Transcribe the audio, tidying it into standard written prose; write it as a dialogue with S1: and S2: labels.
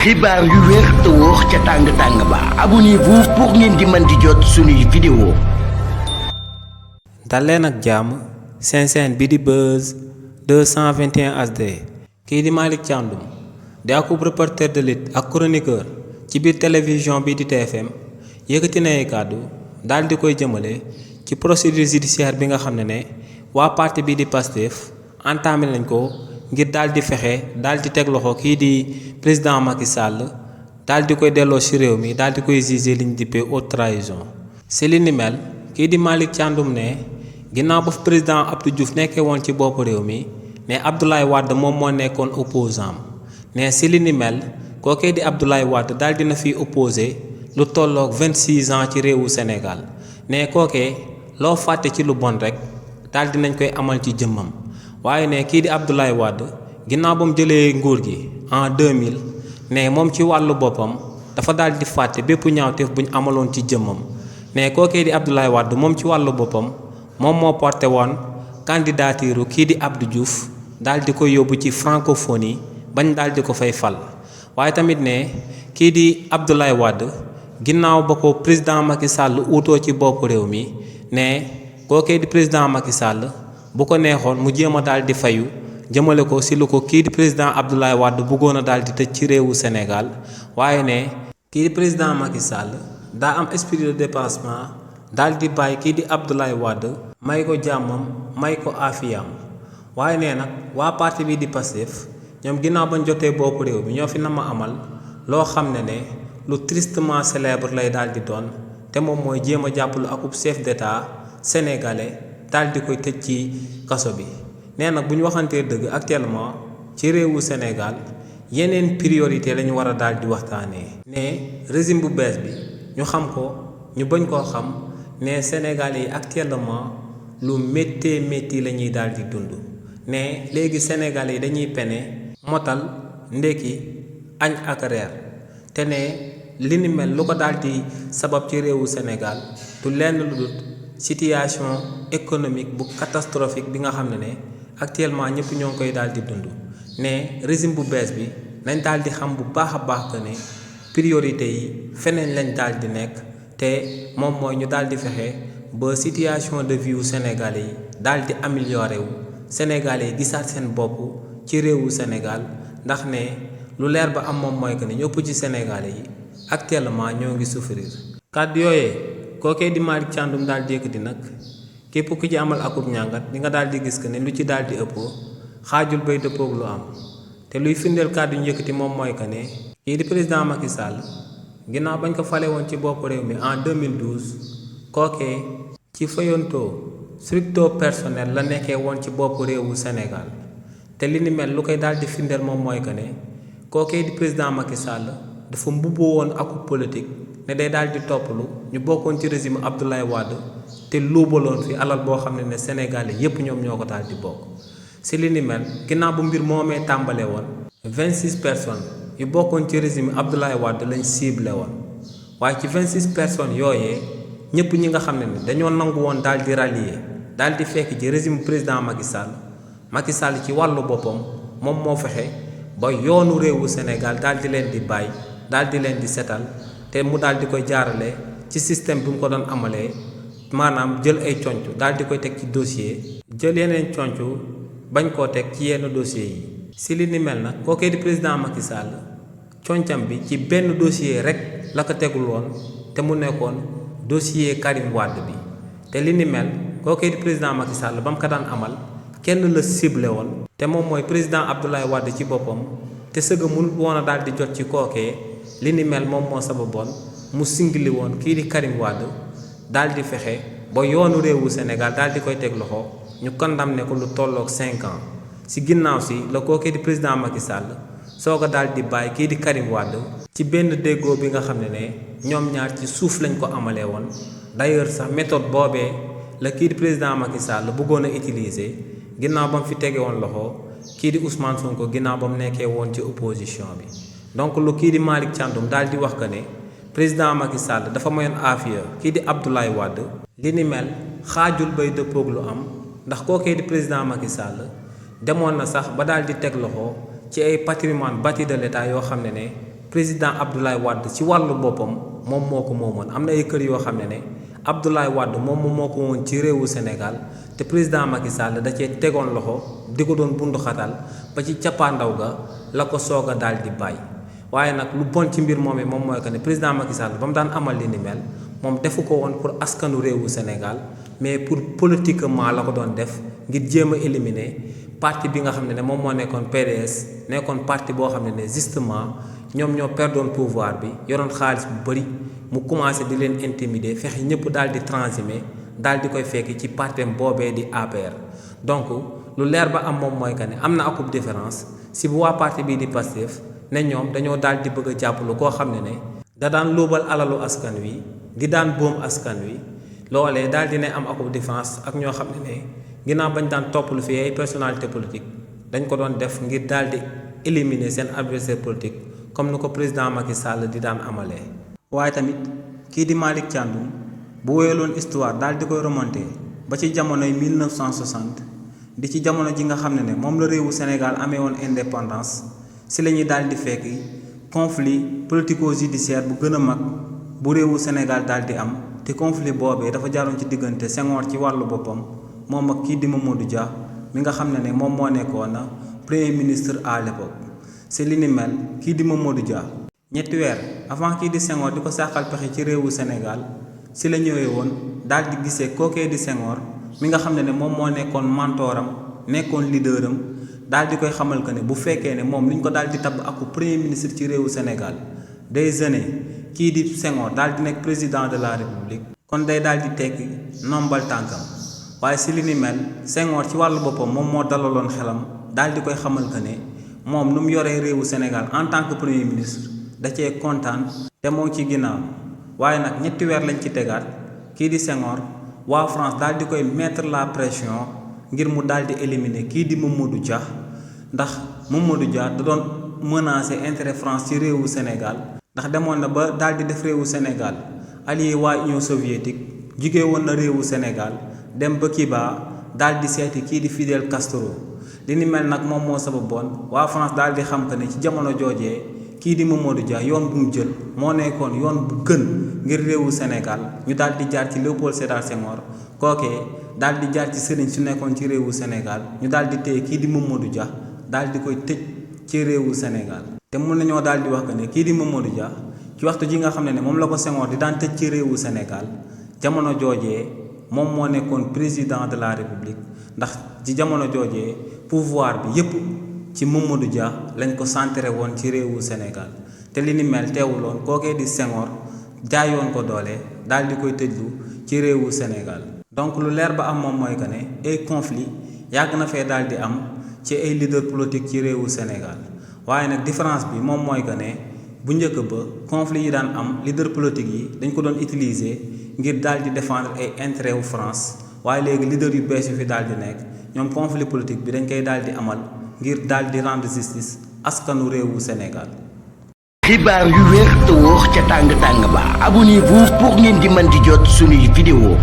S1: xibaar yu wér te wóor ca tàng ba abonnez-vous pour ngeen di mën di jot suñuy vidéo.
S2: dal leen ak jàmm seen chaîne bi di Buzz 221 HD kii di Malick Thiandoum di akub reporter de lutte ak chroniqueur ci biir télévision bi di TFM yëkkati na ay kàddu daal di koy jëmale ci procédure judiciaire bi nga xam ne waa parti bi di Pastef entamé nañ ko ngir daal di fexe daal di teg loxo kii di président Macky Sall daal di koy delloo ci réew mi daal di koy juger liñ dippee haute trahison. ci li ni mel kii di Malick Thiandoum ne ginnaaw ba président Abdou Diouf nekkee woon ci bopp réew mi ne Abdoulaye Wade moom moo nekkoon opposant ne ci li ni mel kookee di Abdoulaye Wade daal dina fi opposé lu tolloog 26 ans ci réewu Sénégal ne kookee loo fàtte ci lu bon rek daal dinañ koy amal ci jëmmam. waaye ne kii di Abdoulaye Wade ginnaaw ba mu jëlee nguur gi en 2000 ne moom ci wàllu boppam dafa daal di fàtte bépp ñaawteef bu ñu amaloon ci jëmmam ne kookee di Abdoulaye Wade moom ci wàllu boppam moom moo porté woon candidature kii di Abdou Diouf daal di ko yóbbu ci francophonie bañ daal di ko fay fal. waaye tamit ne kii di Abdoulaye Wade ginnaaw ba ko président Macky Sall uutoo ci bopp réew mi ne kookee di président Macky Sall. bu ko neexoon mu jéem a daal di fayu jëmale ko si lu ko kii di président Abdoulaye Wade bëggoon a daal di tëj ci réewu Sénégal waaye ne kii di président Macky Sall daa am esprit de dépassement daal di bàyyi kii di Abdoulaye Wade may ko jàmmam may ko afiyam waaye nee nag waa parti bi di Pastef ñoom ginnaaw bañ jotee bopp réew mi ñoo fi nama amal loo xam ne lu tristement célèbre lay daal di doon te moom mooy jéem a jàppalu akub chef d'état sénégalais daal di koy tëj ci kaso bi nee nag bu ñu waxantee dëgg actuellement ci réewu Sénégal yeneen priorité lañu war a daal di waxtaanee. ne régime bu bees bi ñu xam ko ñu bañ koo xam ne Sénégalais yi actuellement lu métti la ñuy daal di dund ne léegi Sénégalais yi dañuy pene motal ndekki añ ak reer te ne li ni mel lu ko daal di sabab ci réewu Sénégal du lenn lu dul situation économique bu catastrophique bi nga xam ne actuellement ñëpp ñoo ngi koy daal di dund ne régime bu bees bi nañ daal di xam bu baax a baax que ne priorité yi feneen lañ daal di nekk te moom mooy ñu daal di fexe ba situation de vie wu Sénégalais yi daal di amélioré wu Sénégalais yi gisaat seen bopp ci réewu Sénégal ndax ne lu leer ba am moom mooy que ne ñëpp ci Sénégalais yi actuellement ñoo ngi souffrir. kàddu yooyee kookee di Malick Thiandoum daal di yëkkati nag képp ku ci amal akub ñàngat di nga daal di gis que ne lu ci daal di ëppoo xaajul bay dëppoog lu am te luy firndeel kàddu ñu yëkkati moom mooy que ne kii di président Macky Sall ginnaaw bañ ko fale woon ci bopp réew mi en 2012 kookee ci fayantoo stricto personnel la nekkee woon ci bopp réewu Sénégal te li ni mel lu koy daal di firndeel moom mooy que ne kookee di président Macky Sall dafa mbubboo woon akub politique ne day daal di toppalu ñu bokkoon ci régime Abdoulaye Wade te luubaloon fi alal boo xam ne Sénégalais yépp ñoom ñoo ko daal di bokk si li ni mel ginnaaw bu mbir moomee tàmbalee woon 26 personnes yu bokkoon ci régime Abdoulaye Wade lañ ciblé woon waaye ci 26 personnes yooyee ñëpp ñi nga xam ne dañoo nangu woon daal di rallier daal di fekk ci régime président Macky Sall ci wàllu boppam moom moo fexe ba yoonu réewu Sénégal daal di leen di bàyyi daal di leen di setal te mu daal di koy jaarale ci système bi mu ko doon amalee maanaam jël ay conc daal di koy teg ci dossier jël yeneen conc bañ koo teg ci yenn dossier yi. si li ni mel nag kookee di président Macky Sall concam bi ci benn dossier rek la ko tegul woon te mu nekkoon dossier Karim Wade bi te li ni mel kookee di président Macky Sall ba mu ko daan amal kenn la ciblé woon te moom mooy président Abdoulaye Wade ci boppam te sëgg mënul woon a daal di jot ci kookee li ni mel moom moo sababoon mu singili woon kii di Karim Wade daal di fexe ba yoonu réewu Sénégal daal di koy teg loxo ñu condamné ko lu tolloog 5 ans si ginnaaw si la kookee di président Macky Sall soog a daal di bàyyi kii di Karim Wade ci benn déggoo bi nga xam ne ñoom ñaar ci suuf lañ ko amalee woon d'ailleurs sax méthode boobee la kii di président Macky Sall bëggoon a utiliser ginnaaw ba mu fi tege woon loxo kii di Ousmane Sonko ginnaaw ba mu nekkee woon ci opposition bi donc lu kii di Malick Thiandoum daal di wax que ne président Macky Sall dafa mayoon aafiya kii di Abdoulaye Wade li ni mel xaajul bay dëppoog lu am ndax kookee di président Macky Sall demoon na sax ba daal di teg loxo ci ay patrimoine bâti de l'État yoo xam ne président Abdoulaye Wade ci wàllu boppam moom moo ko moomoon am na ay kër yoo xam ne Abdoulaye Wade moom moo ko woon ci réewu Sénégal te président Macky Sall da cee tegoon loxo di ko doon bundu xatal ba ci cappaandaw ga la ko soog a daal di bàyyi waaye nag lu bon ci mbir moom mooy que ne président Macky Sall ba mu daan amal li ni mel moom defu ko woon pour askanu réewu Sénégal mais pour politiquement la ko doon def ngir jéem a éliminer parti bi nga xam ne moom moo nekkoon PDS nekkoon parti boo xam ne justement ñoom ñoo perdoon pouvoir bi yoroon xaalis bu bëri mu commencé di leen intimider fexe ñëpp daal di transimer daal di koy fekk ci partem boobee di APR donc lu leer ba am moom mooy que ne am na akub différence si bu waa parti bii di Pastef ne ñoom dañoo daal di bëgg a jàppalu koo xam ne da daan luubal alalu askan wi di daan boom askan wi loolee daal di ne am akub différence ak ñoo xam ne ginnaaw bañ daan topp lu fi ay personnalité politique dañ ko doon def ngir daal di éliminer seen adversaire politique comme ni ko président Macky Sall di daan amalee. waaye tamit kii di Malick Thiandoum bu wéyaloon histoire daal di koy remonter ba ci jamonoy 1960 di ci jamono ji nga xam ne moom la réewu Sénégal amee woon indépendance si la ñuy daal di fekk conflit politico-judiciaire bu gën a mag bu réewu Sénégal daal di am te conflit boobee dafa jaaroon ci diggante Senghor ci wàllu boppam moom ak kii di Mamadou Dia mi nga xam ne moom moo nekkoon na premier ministre à l'époque si li ni mel kii di Mamadou Dia ñetti weer avant kii di Senghor di ko sàqal pexe ci réewu Sénégal si la ñëwee woon daal di gisee kookee di Senghor mi nga xam ne moom moo nekkoon mentoram nekkoon leaderam daal di koy xamal que ne bu fekkee ne moom li ñu ko daal di tabb ak premier ministre ci réewu Sénégal des années kii di Senghor daal di nekk président de la République kon day daal di tekki nombal tànkam waaye si li ni mel Senghor ci wàllu boppam moom moo dalaloon xelam daal di koy xamal que ne moom nu mu yoree réewu Sénégal en tant que premier ministre da cee kontaan te moo ci ginnaaw waaye nag ñetti weer lañ ci tegaat kii di Senghor waa France daal di koy mettre la pression ngir mu daal di éliminer kii di Mamadou Dia ndax Mamadou Dia da doon menacer intérêt France ci réewu Sénégal ndax demoon na ba daal di def réewu Sénégal allié waa Union soviétique jugee woon na réewu Sénégal dem ba Cuba daal di seeti kii di Fidel Castro li ni mel nag moom moo sababoon waa France daal di xam que ne ci jamono joojee kii di Mamadou Dia yoon bu mu jël moo nekkoon yoon bu gën ngir réewu Sénégal ñu daal di jaar ci Léopold Sédar Senghor kookee daal di jaar ci sëriñ su nekkoon ci réewu Sénégal ñu daal di téye kii di Mamadou Dia daal di koy tëj ci réewu Sénégal te mun nañoo daal di wax que ne kii di Mamadou Dia ci waxtu ji nga xam ne moom la ko Senghor di daan tëj ci réewu Sénégal jamono joojee moom moo nekkoon président de la République ndax ci jamono joojee pouvoir bi yépp ci Mamadou Dia lañ ko centré woon ci réewu Sénégal te li ni mel teewuloon kookee di Senghor jaayoon ko doole daal di koy tëjlu ci réewu Sénégal donc lu leer ba am moom mooy que ne ay conflit yàgg na fee daal di am ci ay leader politique ci réewu Sénégal waaye nag différence bi moom mooy que ne bu njëkk ba conflit yi daan am leader politique yi dañ ko doon utiliser ngir daal di défendre ay intérêt wu France waaye léegi leader yu bees yu fi daal di nekk ñoom conflit politique bi dañ koy daal di amal ngir daal di rendre justice askanu réewu Sénégal.
S1: xibaar yu wér te wóor ca tàng tàng ba abonnez-vous pour ngeen di mën di jot suñuy vidéo